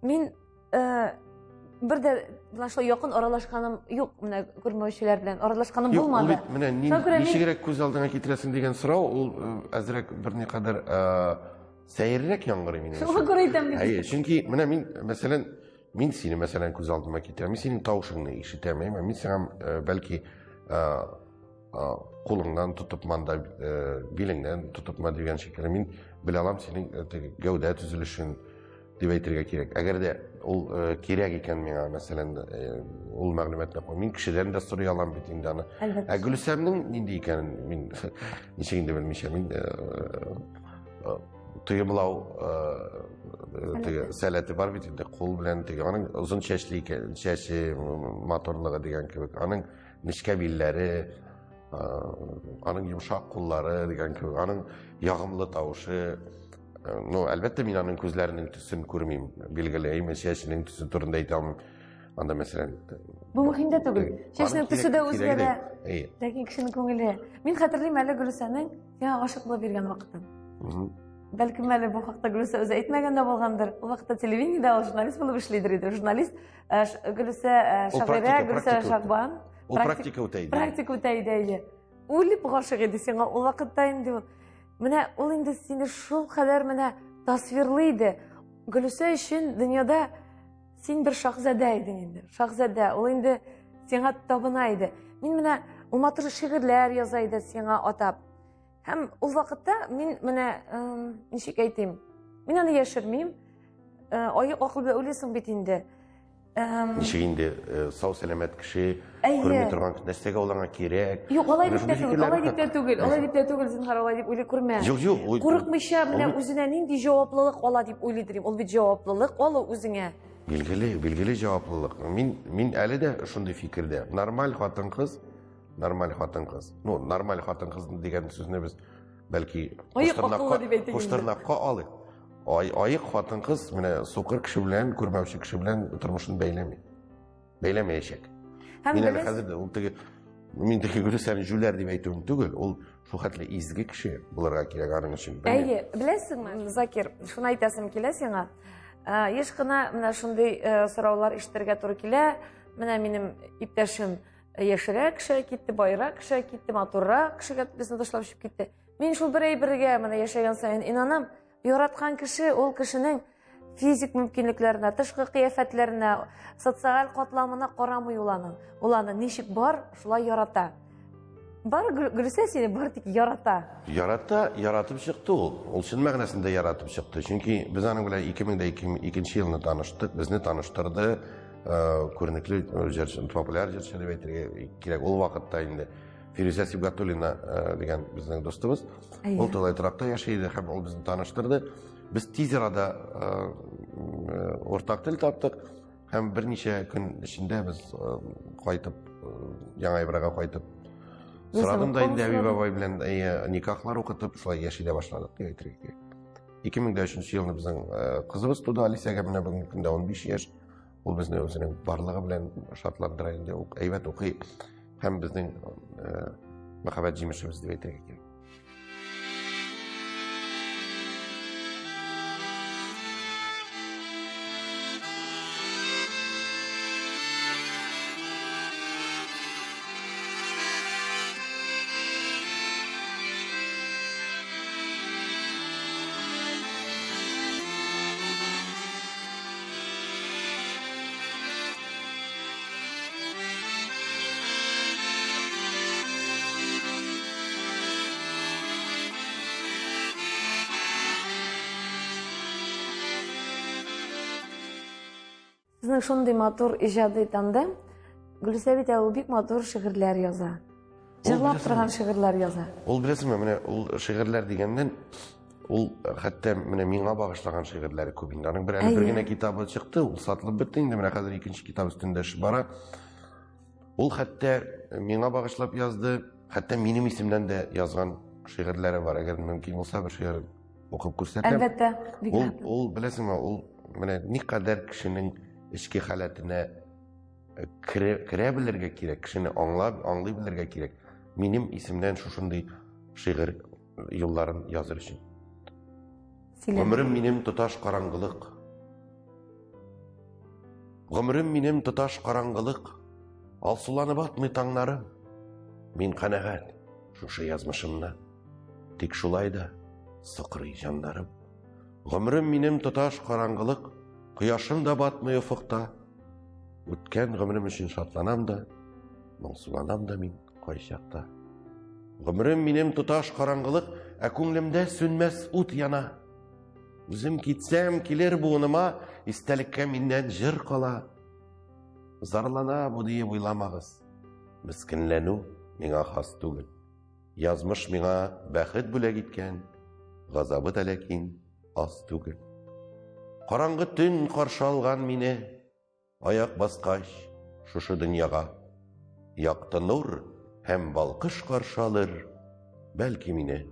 Мин бер дә менә шулай якын аралашканым юк, менә күрмәүчеләр белән аралашканым булмады. Юк, ул бит менә ничегрәк күз алдыңа китерәсең дигән сорау, ул әзрәк берникадәр сәеррәк яңгырый минем өчен. Шуңа күрә әйтәм бит. Әйе, чөнки менә мин, мәсәлән, мин сине, мәсәлән, күз алдыма китерәм, мин синең тавышыңны ишетәм, әйме, мин сиңа, бәлки, кулыңнан тотыпман да, билеңнән тотыпма дигән шикелле, мин белә алам синең теге гәүдә төзелешен дип әйтергә кирәк. Әгәр дә ул кирәк икән миңа, мәсәлән, ул мәгълүматны куй. Мин кешедән дә сорый алам бит инде аны. Ә Гөлүсәмнең нинди икәнен мин ничек инде белмичә, мин тоемлау теге сәләте бар бит инде, кул белән теге аның озын чәчле икән, чәче матурлыгы дигән кебек, аның нечкә билләре, аның йомшак куллары дигән кебек, аның ягымлы тавышы. Ну, әлбәттә, мин аның күзләренең төсен күрмим, билгеле, әйме чәченең төсе турында әйтә алмыйм. Анда, мәсәлән, бу мөһим дә түгел. Чәченең төсе дә үзгәрә. Ләкин кешенең күңеле. Мин хәтерлим әле Гөлүсәнең сиңа гашык булып йөргән вакытын. Бәлкем әле бу хакта Гөлүсә үзе әйтмәгән дә булгандыр. Ул вакытта телевидениедә ул журналист булып эшлидер иде. Журналист Гөлүсә шагыйрә, Гөлүсә Шагбан. Ул практика үтә иде. Практика үтә иде, әйе. Үлеп гашык иде сиңа ул вакытта инде ул. Менә ул инде сине шул кадәр менә тасвирлый иде. Гөлүсә өчен дөньяда син бер шахзадә идең инде. Шахзадә, ул инде сиңа табына иде. Мин менә ул матур шигырьләр яза иде сиңа атап. Һәм ул вакытта мин менә ничек әйтим? Мин аны яшермим. Аек акыл белән уйлыйсың бит инде. Ничек инде сау сәламәт кеше күрми торган нәрсәгә ул аңа кирәк? Юк, алай дип тә түгел, алай дип тә түгел, алай дип тә түгел, зинһар, алай дип уйлый күрмә. Юк, юк. Курыкмыйча менә үзенә нинди җаваплылык ала дип уйлыйдыр. Ул бит җаваплылык алу үзеңә. Билгеле, билгеле җаваплылык. Мин әле дә шундый фикердә. Нормаль хатын-кыз, нормаль хатын-кыз. Ну, нормаль хатын-кыз дигән сүзне без бәлки куштырнакка алыйк. Аек хатын-кыз менә сукыр кеше белән, күрмәүче кеше белән тормышын бәйләми. Бәйләмәячәк. Мин әле хәзер дә ул теге мин теге Гөлүсәне җүләр дип әйтүем түгел, ул шул хәтле изге кеше булырга кирәк аның өчен. Әйе, беләсеңме, Закир, шуны әйтәсем килә сиңа. Еш кына менә шундый сораулар ишетергә туры килә. Менә минем иптәшем яшьрәк кешегә китте, байрак кешегә китте, матуррак кешегә безне ташлап чыгып китте. Мин шул бер әйбергә менә яшәгән саен инанам. Яраткан кеше ул кешенең физик мөмкинлекләренә, тышкы кыяфәтләренә, социаль катламына карамый ул аның. Ул аны ничек бар, шулай ярата. Бар Гөлүсә сине бар тик ярата. Ярата, яратып чыкты ул. Ул чын мәгънәсендә яратып чыкты. Чөнки без аның белән 2002 елны таныштык, безне таныштырды күренекле җырчы, популяр җырчы дип әйтергә кирәк. Ул вакытта инде Фирүзә Сибгатуллина дигән безнең дустыбыз. Ул тулай торакта яши иде һәм ул безне таныштырды. Без тиз арада уртак тел таптык һәм берничә көн эчендә без кайтып, Яңа Ибрага кайтып Сорадым да инде әби бабай белән никахлар укытып, шулай яши дә башладык дип әйтергә кирәк. 2003 елны безнең кызыбыз туды, Алисәгә менә бүгенге көндә 15 яшь. Ул безне үзенең барлыгы белән шатландыра инде, ул әйбәт укый һәм безнең мәхәббәт җимешебез дип әйтергә кирәк. Сезнең шундый матур иҗади тандем. Гөлүсә бит ул бик матур шигырьләр яза. Җырлап торган шигырьләр яза. Ул беләсеңме, менә ул шигырьләр дигәннән, ул хәтта менә миңа багышлаган шигырьләре күп инде. Аның бер әле бер генә китабы чыкты, ул сатылып бетте инде, менә хәзер икенче китап өстендә эш бара. Ул хәтта миңа багышлап язды, хәтта минем исемнән дә язган шигырьләре бар. Әгәр мөмкин булса, бер шигырь укып күрсәтәм. Әлбәттә, бик ул, ул беләсеңме, ул менә никадәр кешенең эчке халәтенә э, керә, керә белергә кирәк, кешене аңлап, аңлый белергә кирәк. Минем исемнән шушындый шигырь юлларын языр өчен. Гомерем минем тоташ караңгылык. Гомерем минем тоташ караңгылык. Алсуланып атмый таңнарым. Мин канәгать шушы язмышымнан. Тик шулай да сыкрый җаннарым. Гомерем минем тоташ караңгылык, кояшым да батмый офыкта. Үткән гомерем өчен шатланам да, моңсуланам да мин кайчакта. Гомерем минем тоташ караңгылык, ә күңлемдә сүнмәс ут яна. Үзем китсәм, килер буыныма, истәлеккә миннән җыр кала. Зарлана бу диеп уйламагыз. Мескенләнү миңа хас түгел. Язмыш миңа бәхет бүләк иткән, газабы да ләкин аз түгел. Караңгы төн каршы алган мине, аяк баскач шушы дөньяга. Якты нур һәм балкыш каршы алыр, бәлки мине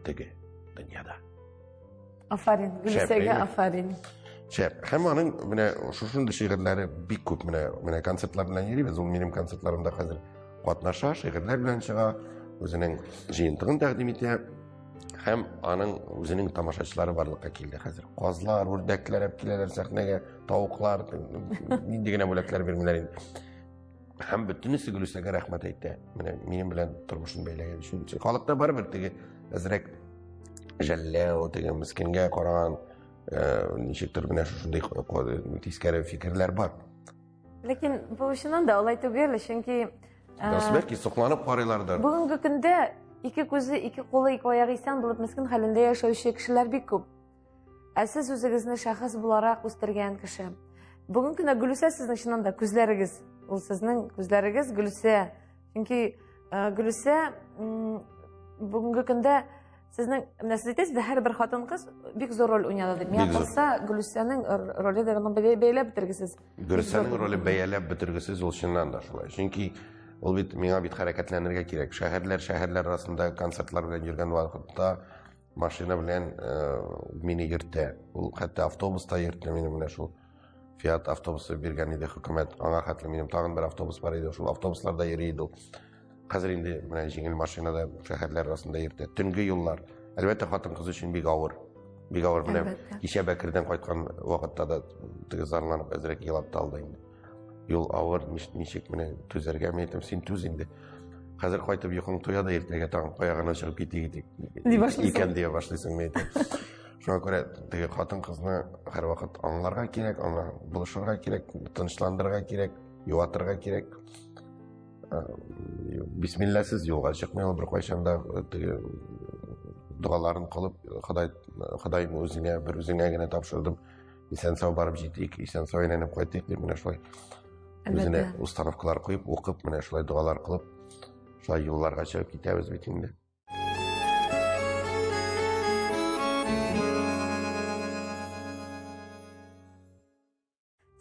теге дөньяда. Афарин, Гөлүсәгә афарин. Шәп. Һәм аның менә шушындый шигырьләре бик күп менә менә концертлар белән йөрибез. Ул минем концертларымда хәзер катнаша, шигырьләр белән чыга, үзенең җыентыгын тәкъдим итә. Һәм аның үзенең тамашачылары барлыкка килде хәзер. Казлар, үрдәкләр алып киләләр сәхнәгә, тавыклар, нинди генә бүләкләр бирмиләр инде. Һәм бөтенесе Гөлүсәгә рәхмәт әйтә. Менә минем белән тормышын бәйләгән өчен. Халыкта барыбер теге әзрәк жәлләү, теге мескенгә караган э, ничектер менә шушындый тискәре фикерләр бар. Ләкин бу чыннан да алай түгел, чөнки э, бәлки сокланып карыйлардыр. Бүгенге көндә ике күзе, ике кулы, ике аягы исән булып мескен хәлендә яшәүче кешеләр бик күп. Ә сез үзегезне шәхес буларак үстергән кеше. Бүгенге көндә Гөлүсә сезнең чыннан да күзләрегез. Ул сезнең күзләрегез Гөлүсә. Чөнки э, Гөлүсә бүгенге көндә сезнең менә сез әйтәсез дә һәрбер хатын-кыз бик зур роль уйнады дип. Миңа калса, Гөлүсәнең роле дә моны бәяләп бетергесез. Гөлүсәнең роле бәяләп бетергесез, ул чыннан да шулай. Чөнки ул бит миңа бит хәрәкәтләнергә кирәк. Шәһәрләр, шәһәрләр арасында концертлар белән йөргән вакытта машина белән мине йөртә. Ул хәтта автобуста йөртте мине менә шул Фиат автобусы биргән иде хөкүмәт. Аңа хәтле минем тагын бер автобус бар иде, шул автобусларда йөри иде ул. Хәзер инде менә җиңел машинада шәһәрләр арасында йөртә. Төнге юллар. Әлбәттә, хатын-кыз өчен бик авыр. Бик авыр. Менә кичә Бәкердән кайткан вакытта да теге зарланып әзрәк елап та алды инде. Юл авыр, ничек менә түзәргә, мин әйтәм, син түз инде. Хәзер кайтып йокың туя да иртәгә тагын кая гына чыгып китик икән дия башлыйсың, мин әйтәм. Шуңа күрә теге хатын-кызны һәрвакыт аңларга кирәк, аңа булышырга кирәк, тынычландырырга кирәк, юатырга кирәк. Бисмилласыз юлга чыкмый ул беркайчан да теге догаларын кылып, Ходай, Ходаем үзеңә, бер үзеңә генә тапшырдым. Исән сау барып җитик, исән сау әйләнеп кайтыйк дип менә шулай үзенә установкалар куеп, укып, менә шулай догалар кылып, шулай юлларга чыгып китәбез бит инде.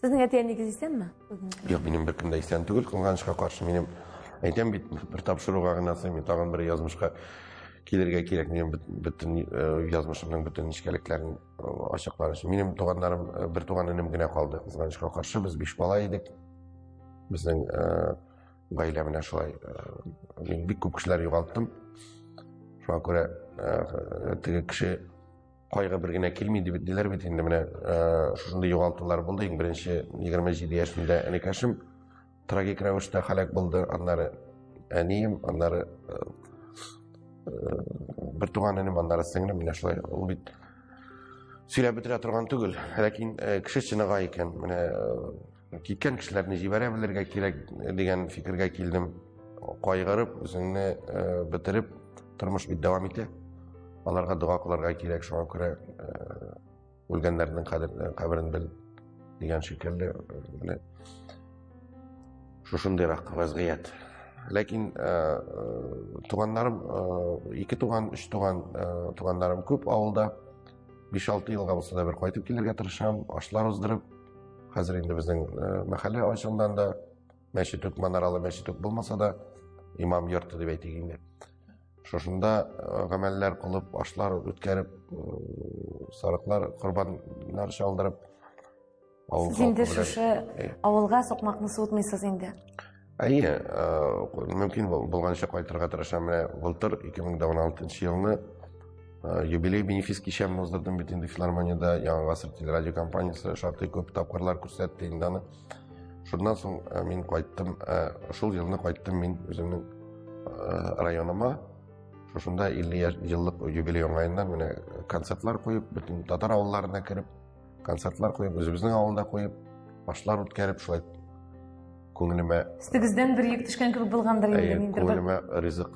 Сезнең әти-әнигез исәнме? Юк, минем беркем дә исән түгел, кызганычка каршы минем Әйтәм бит, бер тапшыруга гына сыймый, тагын бер язмышка килергә кирәк. Минем бөтен язмышымның бөтен нечкәлекләрен ачыклар өчен. Минем туганнарым, бер туган энем генә калды. Кызганычка каршы, без биш бала идек. Безнең гаилә менә шулай. Мин бик күп кешеләр югалттым. Шуңа күрә теге кеше кайгы бер генә килми дип диләр бит инде менә шушындый югалтулар булды. Иң беренче 27 яшемдә энекәшем трагик рәвештә һәлак булды. Аннары әнием, аннары бер туган энем, аннары сеңлем менә шулай. Ул бит сөйләп бетерә торган түгел. Ләкин кеше чыныга икән. Менә киткән кешеләрне җибәрә белергә кирәк дигән фикергә килдем. Кайгырып, үзеңне бетереп, тормыш бит дәвам итә. Аларга дога кылырга кирәк, шуңа күрә үлгәннәрнең каберен бел дигән шикелле менә шушындыйрак вазгыять. Ләкин туганнарым, ике туган, өч туган туганнарым күп авылда. 5-6 елга булса да бер кайтып килергә тырышам, ашлар уздырып. Хәзер инде безнең мәхәллә ачылган да, мәчет үк, манаралы мәчет үк булмаса да, имам йорты дип әйтик инде. Шушында гамәлләр кылып, ашлар үткәреп, сарыклар, корбаннар чалдырып, авыл Сез инде шушы авылга сукмакны суытмыйсыз инде. Әйе, мөмкин булганча кайтырга тырышам. Менә былтыр 2016 елны юбилей бенефис кичәмне уздырдым бит инде филармониядә. Яңа гасыр телерадиокомпаниясе шактый күп тапкырлар күрсәтте инде аны. Шуннан соң мин кайттым, шул елны кайттым мин үземнең районыма. Шушында 50 еллык юбилей уңаеннан менә концертлар куеп, бөтен татар авылларына кереп, концертлар куеп, үзебезнең авылда куеп, ашлар үткәреп, шулай күңелемә Өстегездән бер йөк төшкән кебек булгандыр инде, ниндидер бер. Күңелемә ризык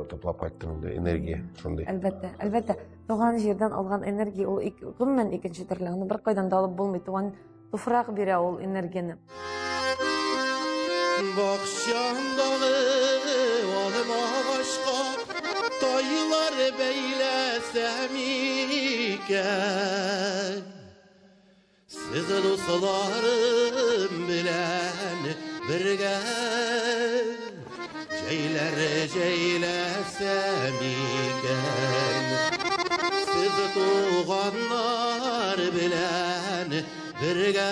туплап кайттым инде, энергия шундый. Әлбәттә, әлбәттә. Туган җирдән алган энергия ул гомумән икенче төрле. Аны беркайдан да алып булмый. Туган туфрак бирә ул энергияне. Бакчамдагы алма агачка тайлар бәйләсәм икән. Сез дусларым белән бергә җәйләр җәйләсәм икән. Сез туганнар белән бергә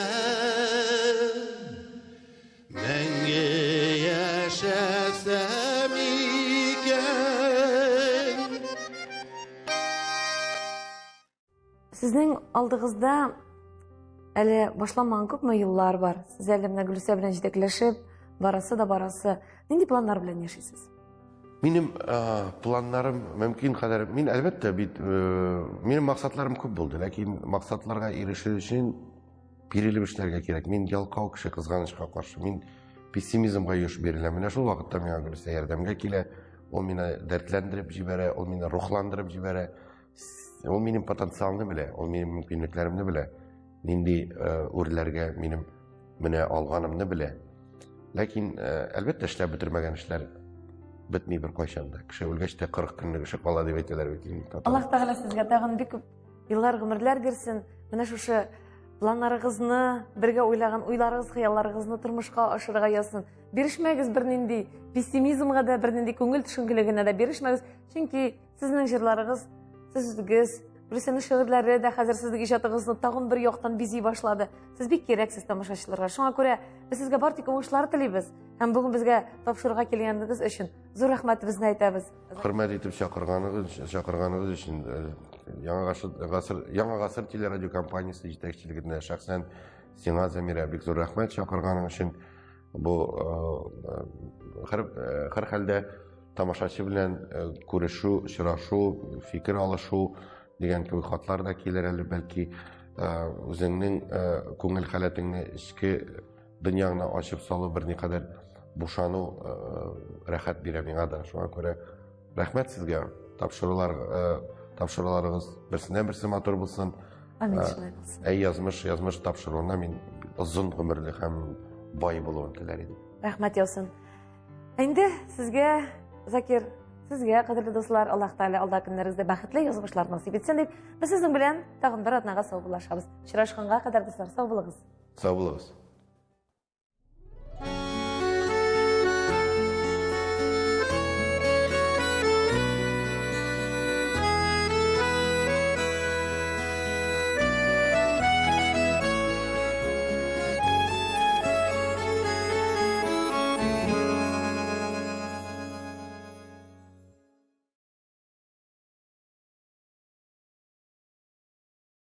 мәңге яшәсәм икән. Сезнең алдыгызда әле башламаган күпме юллар бар. Сез әле менә Гөлүсә белән җитәкләшеп барасы да барасы. Нинди планнар белән яшисез? Минем планнарым мөмкин кадәр, мин әлбәттә бит минем максатларым күп булды, ләкин максатларга ирешер өчен бирелеп эшләргә кирәк. Мин ялкау кеше, кызганычка каршы. Мин пессимизмга еш биреләм. Менә шул вакытта миңа Гөлүсә ярдәмгә килә. Ул мине дәртләндереп җибәрә, ул мине рухландырып җибәрә. Ул минем потенциалны белә, ул минем мөмкинлекләремне белә. Нинди үрләргә минем менә алганымны белә. Ләкин, әлбәттә, эшләп бетермәгән эшләр бетми бер кайчан да. Кеше үлгәч тә 40 көнлек эше кала дип әйтәләр бит инде. Аллаһ Тәгалә сезгә тагын бик күп еллар, гомерләр бирсен. Менә шушы планнарыгызны, бергә уйлаган уйларыгыз, хыялларыгызны тормышка ашырырга язсын. Бирешмәгез бернинди пессимизмга да, бернинди күңел төшенкелегенә дә бирешмәгез. Чөнки сезнең җырларыгыз, сез үзегез, Гөлүсәнең шигырьләре дә хәзер сезнең иҗатыгызны тагын бер яктан бизи башлады. Сез бик кирәксез тамашачыларга. Шуңа күрә без сезгә бар тик уңышлар телибез. Һәм бүген безгә тапшыруга килгәнегез өчен зур рәхмәтебезне әйтәбез. Хөрмәт итеп чакырганыгыз, чакырганыгыз өчен Яңа гасыр, Яңа гасыр телерадиокомпаниясе җитәкчелегенә шәхсән сиңа, Замирә, бик зур рәхмәт чакырганың өчен. Бу һәр хәлдә тамашачы белән күрешү, очрашу, фикер алышу дигән кебек хатлар да килер әле, бәлки үзеңнең күңел халәтеңне, эчке дөньяңны ачып салу берникадәр бушану рәхәт бирә миңа да. Шуңа күрә рәхмәт сезгә. Тапшырулар, тапшыруларыгыз берсеннән берсе матур булсын. Амин, шулай булсын. Әй, язмыш, язмыш тапшыруына мин озын гомерле һәм бай булуын теләр идем. Рәхмәт яусын. Инде сезгә, Закир, сезгә, кадерле дуслар, Аллаһ Тәгалә алда көннәрегездә бәхетле язмышлар насыйп итсен дип, без сезнең белән тагын бер атнага саубуллашабыз. Очрашканга кадәр, дуслар, сау булыгыз. Сау булыгыз.